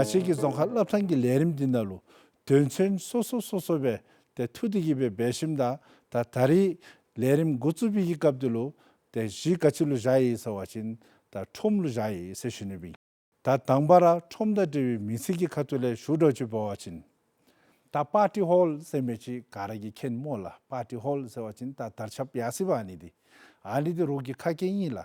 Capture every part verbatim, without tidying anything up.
ཁྱེད་ཀྱི་རྫོང་ཁ་སློབ་ཐང་གི་ལས་རིམ་འདི་ནང་ལུ་དོན་ཚན་སོ་སོ་སོ་སོ་སྦེ་ཏེ་འཐུ་སྟེ་གི་སྦེ་འབད་ཞིནམ་ད་ད་ད་རིས་ལས་རིམ་འགོ་བཙུགས་པའི་གི་སྐབས་འདི་ལུ་ཏེ་གཞི་ག་ཅི་ལུ་བཞག་ཡི་ཟེར་བ་ཅིན་ད་ཁྲོམ་ལུ་བཞག་ཡི་ཟེར་ཞུ་ནི་ཨིན། ད་དང་པ་ར་ཁྲོམ་དང་འབྲེལ་བའི་མི་ཚིག་གི་ཁ་ཐུག་ལས་ཞུ་དོ་ཅིག་འབད་བ་ཅིན་ད་པར་ཊི་ཧོལ་ཟེར་མི་ཅིག་ག་ར་གིས་མཁྱེན་སྨོ་ལགས། པར་ཊི་ཧོལ་ཟེར་བ་ཅིན་ད་དར་ཁྱབ་ཡར་སི་བ་ཨ་ནི་འདི་ཨ་ནི་འདི་རོགས་ཀྱི་ཁ་སྐད་ཨིན་ལགས།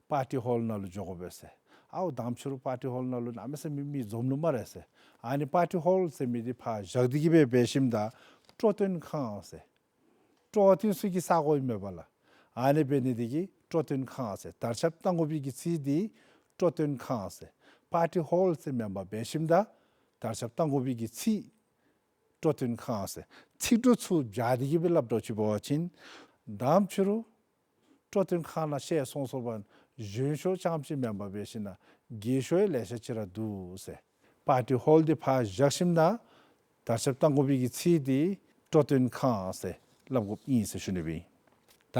པར་ཊི་ཧོལ་ནང་ལུ་འགྱོ་དགོ་པས་ཟེར། ཨའོ་དང་ཕྱི་རུ་པར་ཊི་ཧོལ་ནང་ལུ་གནམ་མེད་ས་མེད་མི་འཛོམས་ནུག་སྨ་རེ་ཟེར། ཨ་ནི་པར་ཊི་ཧོལ་ཟེར་མི་འདི་ཕར་བཞག་སྟེ་གི་སྦེ་འབད་ཞིནམ་ད་སྤྲོ་སྟོན་ཁང་ཟེར། སྤྲོ་བ་སྟོན་སའི་གི་ས་གོ་ཨིན་མས་པ་ལགས། ཨ་ནི་འབད་ནི་འདི་གིས་སྤྲོ་སྟོན་ཁང་ཟེར། དར་ཁྱབ་གཏང་དགོ་པའི་གི་ཚིག་འདི་སྤྲོ་སྟོན་ཁང་ཟེར། པར་ཊི་ཧོལ་ཟེར་མེན་པར་འབད་ཞིནམ་ད་དར་ཁྱབ་གཏང་དགོ་པའི་གི་ཚིག་སྤྲོ་སྟོན་ཁང་ཟེར། ཚིག་གྲོགས་ཚུ་བཞག་སྟེ་གི་སྦེ་སླབ་དོ་ཅིག་འབད་བ་ཅིན་དང་ཕྱི་རུ་སྤྲོ་སྟོན་ཁང་ནང་བཤལ་སོང་སོང་པ་ན་གཞོན་ཤོས་རྐྱངམ་ཅིག་མེན་པར་འབད་ཞིནམ་ན་རྒས་ཤོས་ཡང་ལེ་ཤ་ཅིག་ར་འདུག་ཟེར། པར་ཊི་ཧོལ་འདི་ཕར་བཞག་ཞིནམ་ན་དར་ཁྱབ་གཏང་དགོ་པའི་གི་ཚིག་འདི་སྤྲོ་སྟོན་ཁང་ཟེར་སླབ་དགོཔ་ཨིན་ཟེར་ཞུ་ནི་ཨིན། ད་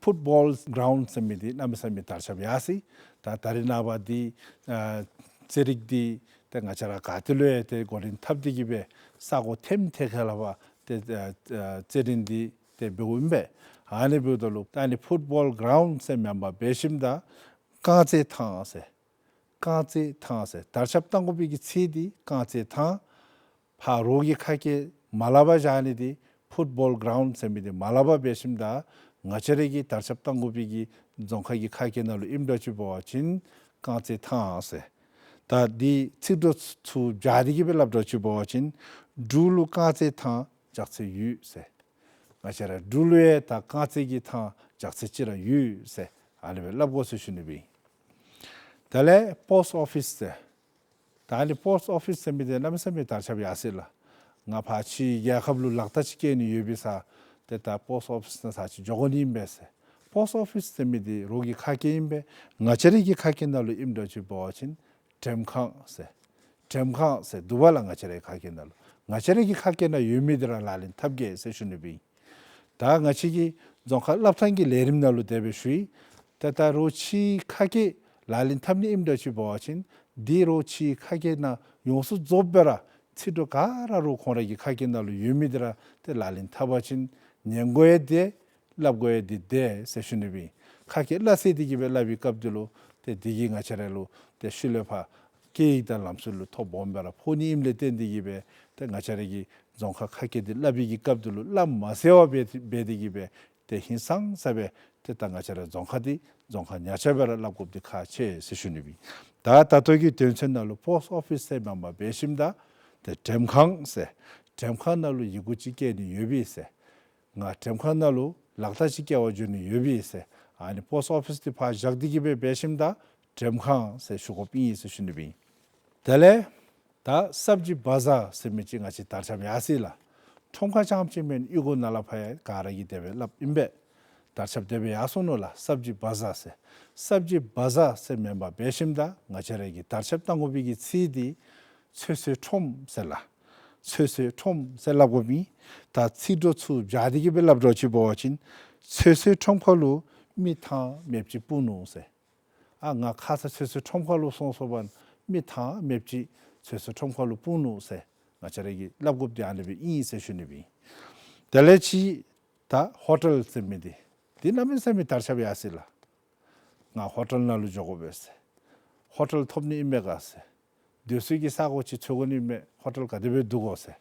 ཕུཊ་བོལ་གྲཱུནཌ་ཟེར་མི་འདི་གནམ་མེད་ས་མེད་དར་ཁྱབ་ཡར་སི། ད་ད་རིས་ནངས་པ་འདི་ཨ་རྩེད་རིགས་འདི་ཏེ་ང་བཅས་ར་ག་ཏེ་ལུ་ཡང་ཏེ་འགོ་འདྲེན་འཐབ་སྟེ་གི་སྦེ་ས་གོ་ཐེམ་ཐེ་ཁ་ལས་ཕར་ཏེ་ཨ་ཨ་རྩེད་འགྲན་འདི་ཏེ་འབདཝ་ཨིན་པས། ཨ་ནི་འབདཝ་ད་ལུ་ད་ཨ་ནི་ཕུཊ་བོལ་གྲཱུནཌ་ཟེར་མེན་པར་འབད་ཞིནམ་ད་རྐང་རྩེད་ཐང་ཟེར། རྐང་རྩེད་ཐང་ཟེར། དར་ཁྱབ་གཏང་དགོ་པའི་གི་ཚིག་འདི་རྐང་རྩེད་ཐང་། ཕར་རོགས་ཀྱི་ཁ་སྐད་མ་སླབ་པར་བཞག་ནི་འདི་ཕུཊ་བོལ་གྲཱུནཌ་ཟེར་མི་འདི་མ་སླབ་པར་འབད་ཞིནམ་ད་ང་བཅས་ར་གི་དར་ཁྱབ་གཏང་དགོ་པའི་གི་རྫོང་ཁ་གི་ཁ་སྐད་ནང་ལུ་ཨིནམ་དོ་ཅིག་འབད་བ་ཅིན་རྐང་རྩེད་ཐང་ཟེར། ད་འདི་ཚིག་གྲོགས་ཚུ་བཞག་སྟེ་གི་སྦེ་སླབ་དོ་ཅིག་འབད་བ་ཅིན་འབྲུག་ལུ་རྐང་རྩེད་ཐང་ལྕགས་རྩེ་ཡོད་ཟེར། ང་བཅས་ར་འབྲུག་ལུ་ཡང་ད་རྐང་རྩེད་ཀྱི་ཐང་ལྕགས་རྩེ་ཅིག་ར་ཡོད་ཟེར་ཨ་ནི་སྦེ་སླབ་དགོ་ཟེར་ཞུ་ནི་ཨིན། དེ་ལས་པོསཊ་ཨོ་ཕིསི་ཟེར། ད་ཨ་ནི་པོསཊ་ཨོ་ཕིསི་ཟེར་མི་འདི་གནམ་མེད་ས་མེད་དར་ཁྱབ་ཡར་སི་ལགས། ང་ཕར་ཕྱི་རྒྱལ་ཁབ་ལུ་ལག་རྟགས་ཅིག་བཀལ་ནི་ཡོད་པའི་ས་ཏེ་ད་པོསཊ་ཨོ་ཕིསི་ནང་ས་ཅིག་འགྱོ་དགོ་ནི་ཨིན་པས་ཟེར། པོསཊ་ཨོ་ཕིསི་ཟེར་མི་འདི་རོགས་ཀྱི་ཁ་སྐད་ཨིན་པས། ང་བཅས་ར་གི་ཁ་སྐད་ནང་ལུ་ཨིནམ་དོ་ཅིག་འབད་བ་ཅིན་འགྲེམས་ཁང་ཟེར། འགྲེམས་ཁང་ཟེར་འདུག་པ་ལགས། ང་བཅས་རའི་ཁ་སྐད་ནང་ལུ་ང་བཅས་ར་གི་ཁ་སྐད་ནང་ཡོད་མི་འདི་ར་ལག་ལེན་འཐབ་གེ་ཟེར་ཞུ་ནི་ཨིན། ད་ང་བཅས་ཀྱི་རྫོང་ཁ་སློབ་ཐང་གི་ལས་རིམ་ནང་ལུ་དེ་སྦེ་ཞུ་ཡི། ད་ད་རོགས་ཕྱིའི་ཁ་སྐད་ལག་ལེན་འཐབ་ནི་ཨིནམ་དོ་ཅིག་འབད་བ་ཅིན་འདི་རོགས་ཕྱིའི་ཁ་སྐད་ནང་ཡོངས་སུ་རྫོགསཔ་སྦེ་ར་ཚིག་གྲོགས་ག་ར་རོགས་ཁོང་ར་གི་ཁ་སྐད་ནང་ལུ་ཡོད་མི་འདི་ར་ཏེ་ལག་ལེན་འཐབ་པ་ཅིན་ཉན་དགོ་ཡང་བདེ་སླབ་དགོ་ཡང་བདེ་བདེ་ཟེར་ཞུ་ནི་ཨིན། ཁ་སྐད་སླ་བསྲེ་སྟེ་གི་སྦེ་སླབ་པའི་སྐབས་འདི་ལུ་ཏེ་འདི་གིས་ང་བཅས་ར་ལུ་ཏེ་ཤུལ་ལས་ཕར་སྐད་ཡིག་དང་ལམ་སྲོལ་ལུ་ཐོ་སྦོམ་སྦེ་ར་ཕོག་ནི་ཨིནམ་ལས་བརྟེན་ཏེ་གི་སྦེ་ཏེ་ང་བཅས་ར་གི་རྫོང་ཁ་ཁ་སྐད་འདི་སླབ་པའི་གི་སྐབས་འདི་ལུ་སླབ་མ་ཟད་པར་འབད་འབད་དེ་གི་སྦེ་ཏེ་ཧིང་སངས་ས་སྦེ་ཏེ་ད་ང་བཅས་ར་རྫོང་ཁ་འདི་རྫོང་ཁ་ཉག་ཆ་སྦེ་ར་སླབ་དགོཔ་འདི་ཁག་ཆེ་ཟེར་ཞུ་ནི་ཨིན། ད་ད་ལྟོ་གི་དོན་ཚན་ནང་ལུ་པོསཊ་ཨོ་ཕིསི་ཟེར་མེན་པར་འབད་ཞིནམ་ད་ཏེ་འགྲེམས་ཁང་ཟེར། འགྲེམས་ཁང་ནང་ལུ་ཡི་གུ་ཅིག་བཀལ་ནི་ཡོད་པས་ཟེར། ང་འགྲེམས་ཁང་ནང་ལུ་ལག་རྟགས་ཅིག་བཀལ་བར་འགྱོ་ནི་ཡོད་པས་ཟེར། ཨ་ནི་པོསཊ་ཨོ་ཕིསི་འདི་ཕར་བཞག་སྟེ་གི་སྦེ་འབད་ཞིནམ་ད་འགྲེམས་ཁང་ཟེར་ཞུ་དགོཔ་ཨིན་ཟེར་ཞུ་ནི་ཨིན། དེ་ལས་ད་སབ་ཇི་བ་ཛར་ཟེར་མི་ཅིག་ང་བཅས་དར་ཁྱབ་ཡར་སི་ལགས། ཁྲོམ་ཁ་རྐྱངམ་ཅིག་མེན་གཡུས་སྒོ་ནང་ལས་ཕར་ཡང་ག་ར་གིས་དེ་སྦེ་སླབ་ཨིན་པས། དར་ཁྱབ་དེ་སྦེ་ཡར་སོང་ནུག་ལགས། སབ་ཇི་བ་ཛར་ཟེར། སབ་ཇི་བ་ཛར་ཟེར་མེན་པར་འབད་ཞིནམ་ད་ང་བཅས་ར་གིས་དར་ཁྱབ་གཏང་དགོ་པའི་གི་ཚིག་འདི་ཚོད་བསྲེ་ཁྲོམ་ཟེར་ལགས། ཚོད་བསྲེ་ཁྲོམ་ཟེར་སླབ་དགོ་མི། ད་ཚིག་གྲོགས་ཚུ་བཞག་སྟེ་གི་སྦེ་སླབ་དོ་ཅིག་འབད་བ་ཅིན་ཚོད་བསྲེ་ཁྲོམ་ཁ་ལུ་མི་ཐང་མེདཔ་ཅིག་སྤུངས་ནུག་ཟེར། ཨ་ང་ཁ་ཙ་ཚོད་བསྲེ་ཁྲོམ་ཁ་ལུ་སོང་སོང་པ་ན་མི་ཐང་མེདཔ་ཅིག་ཚོད་བསྲེ་ཁྲོམ་ཁ་ལུ་སྤུངས་ནུག་ཟེར་ང་བཅས་ར་གིས་སླབ་དགོཔ་འདི་ཨ་ནི་སྦེ་ཨིན་ཟེར་ཞུ་ནི་ཨིན། དེ་ལས་ཅིག་ད་ཧོ་ཊེལ་ཟེར་མི་འདི་འདི་གནམ་མེད་ས་མེད་དར་ཁྱབ་ཡར་སི་ལགས། ང་ཧོ་ཊེལ་ནང་ལུ་འགྱོ་དགོ་པས་ཟེར། ཧོ་ཊེལ་ཐོབ་ནི་ཨིན་མས་ག་ཟེར། སྡོད་སའི་གི་ས་གོ་ཅིག་འཚོལ་དགོ་ནི་མས། ཧོ་ཊེལ་ག་དེ་སྦེ་འདུག་གོ་ཟེར།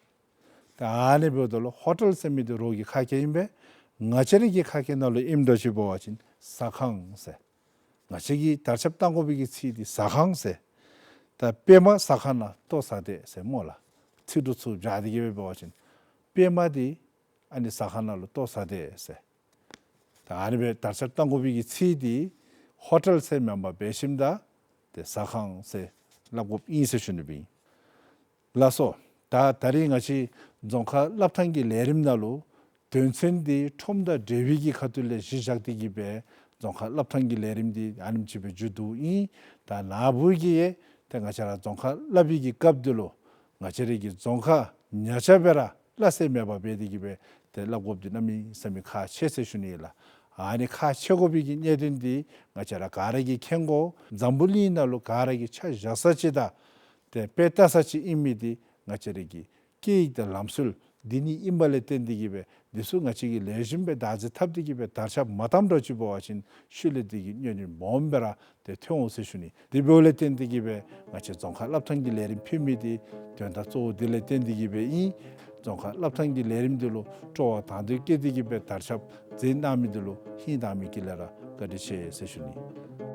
ད་ཨ་ནི་འབདཝ་ད་ལུ་ཧོ་ཊེལ་ཟེར་མི་འདི་རོགས་ཀྱི་ཁ་སྐད་ཨིན་པས། ང་བཅས་ར་གི་ཁ་སྐད་ནང་ལུ་ཨིནམ་དོ་ཅིག་འབད་བ་ཅིན་ཟ་ཁང་ཟེར། ང་བཅས་ཀྱིས་དར་ཁྱབ་གཏང་དགོ་པའི་གི་ཚིག་འདི་ཟ་ཁང་ཟེར། ད་པདྨ་ཟ་ཁང་ནང་ལྟོ་ཟ་སྡོད་ཟེར་སྨོ་ལགས། ཚིག་གྲོགས་ཚུ་བཞག་སྟེ་གི་སྦེ་འབད་བ་ཅིན་པདྨ་འདི་ཨ་ནི་ཟ་ཁང་ནང་ལུ་ལྟོ་ཟ་སྡོད་ཟེར། ད་ཨ་ནི་སྦེ་དར་ཁྱབ་གཏང་དགོ་པའི་གི་ཚིག་འདི་ཧོ་ཊེལ་ཟེར་མེན་པར་འབད་ཞིནམ་ད་ཏེ་ཟ་ཁང་ཟེར་སླབ་དགོཔ་ཨིན་ཟེར་ཞུ་ནི་ཨིན། ལགས་སོ། ད་ད་རིས་ང་བཅས་རྫོང་ཁ་སློབ་ཐང་གི་ལས་རིམ་ནང་ལུ་དོན་ཚན་འདི་ཁྲོམ་དང་འབྲེལ་བའི་གི་ཁ་ཐུག་ལས་གཞི་བཞག་སྟེ་གི་སྦེ་རྫོང་ཁ་སློབ་ཐང་གི་ལས་རིམ་འདི་ཨ་ནེམ་ཅིག་སྦེ་མཇུག་བསྡུཝ་ཨིན། ད་ན་བུ་གིས་ཡང་ཏེ་ང་བཅས་ར་རྫོང་ཁ་སླབ་པའི་གི་སྐབས་འདི་ལུ་ང་བཅས་རའི་གི་རྫོང་ཁ་ཉག་ཆ་སྦེ་ར་སླ་བསྲེ་མེད་པར་འབད་དེ་གི་སྦེ་ཏེ་སླབ་དགོཔ་འདི་གནམ་མེད་ས་མེད་ཁག་ཆེ་ཟེར་ཞུ་ནི་ལགས། ཨ་ནི་ཁག་ཆེ་དགོ་པའི་གི་གནད་དོན་འདི་ང་བཅས་ར་ག་ར་གིས་མཁྱེན་དགོ། འཛམ་བུ་གླིང་ནང་ལུ་ག་ར་གིས་ཆ་བཞག་ས་ཅིག་དང་ ཏེ་དཔེ་ལྟ་ས་ཅིག་ཨིན་མི་འདི་ང་བཅས་ར་གི་སྐད་ཡིག་དང་ལམ་སྲོལ་འདི་གཉིས་ཨིནམ་ལས་བརྟེན་ཏེ་གིས་སྦེ་འདི་ཚུ་ང་བཅས་ཀྱིས་ལེགས་ཤོམ་སྦེ་བདག་འཛིན་འཐབ་སྟེ་གིས་སྦེ་དར་ཁྱབ་མ་བཏངམ་འདྲཝ་ཅིག་འབད་བ་ཅིན་ཤུལ་ལས་འདི་གི་གཉེན་ཉེ་སྦོམ་སྦེ་ར་ཏེ་ཐོན་འོང་ཟེར་ཞུ་ནི། དེ་འབདཝ་ལས་བརྟེན་ཏེ་གིས་སྦེ་ང་བཅས་རྫོང་ཁ་སློབ་ཐོན་གྱི་ལས་རིམ་ཕུལ་མི་འདི་དོན་དག་གཙོ་བོ་འདི་ལས་བརྟེན་ཏེ་གིས་སྦེ་ཨིན། རྫོང་ཁ་སློབ་ཐོན་གྱི་ལས་རིམ་འདི་ལུ་སྤྲོ་བ་དང་འདོད་བསྐྱེད་དེ་གིས་སྦེ་དར་ཁྱབ་མཛད་གནང་མི་འདི་ལུ་ཧིང་དྭངས་མའི་དཀྱིལ་ལས་ར་བཀའ་དྲིན་ཆེ་ཟེར་ཞུ་ནི།